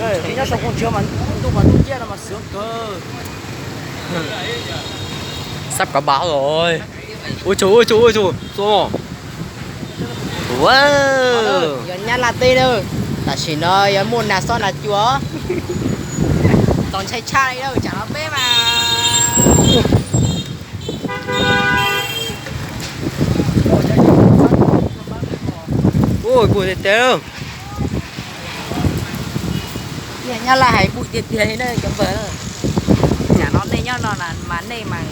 Nyob saum koog tshia mas ntuj mas ntuj ciab no mas sướng kawg. Sắp có bão rồi. Ui tsù, ui tsù, ui tsù. Wow. Yog Nyab Laj teb na, tam sim no yog muaj nag xob nag cua, txaus ntshai tshaj li na, tsam no peb mas. Ui, kuv tiag tiag. Nyab Laj hais pum tiag tiag li na cov npawg. Tsam no nej nyob no mas nej mas,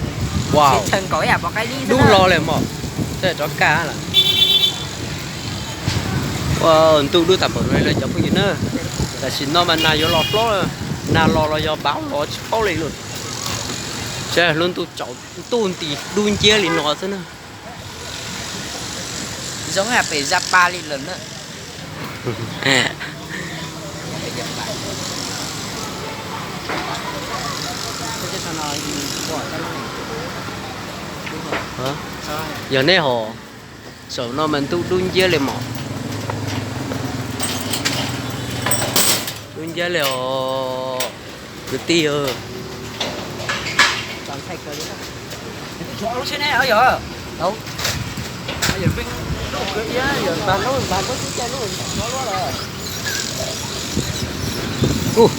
wow, tsis tshee nkaus ib yam pov qaib dib xwb. Dub hlo li mog, tej rov kaj lawm. Ua ntuj dub tas npaum no li lawm cov phooj ywg na. Tam sim no mas nag yuav los hlob, nag los los yog npav los tsis paub li lawm. Saib lub ntuj tsaus ntuj nti dub nciab li no xwb na. Zoo hais pem Zapa li lawm na. Yog nej hos, saum no mas ntuj dub nciab li mog. Dub nciab li os kwv tij. Ub,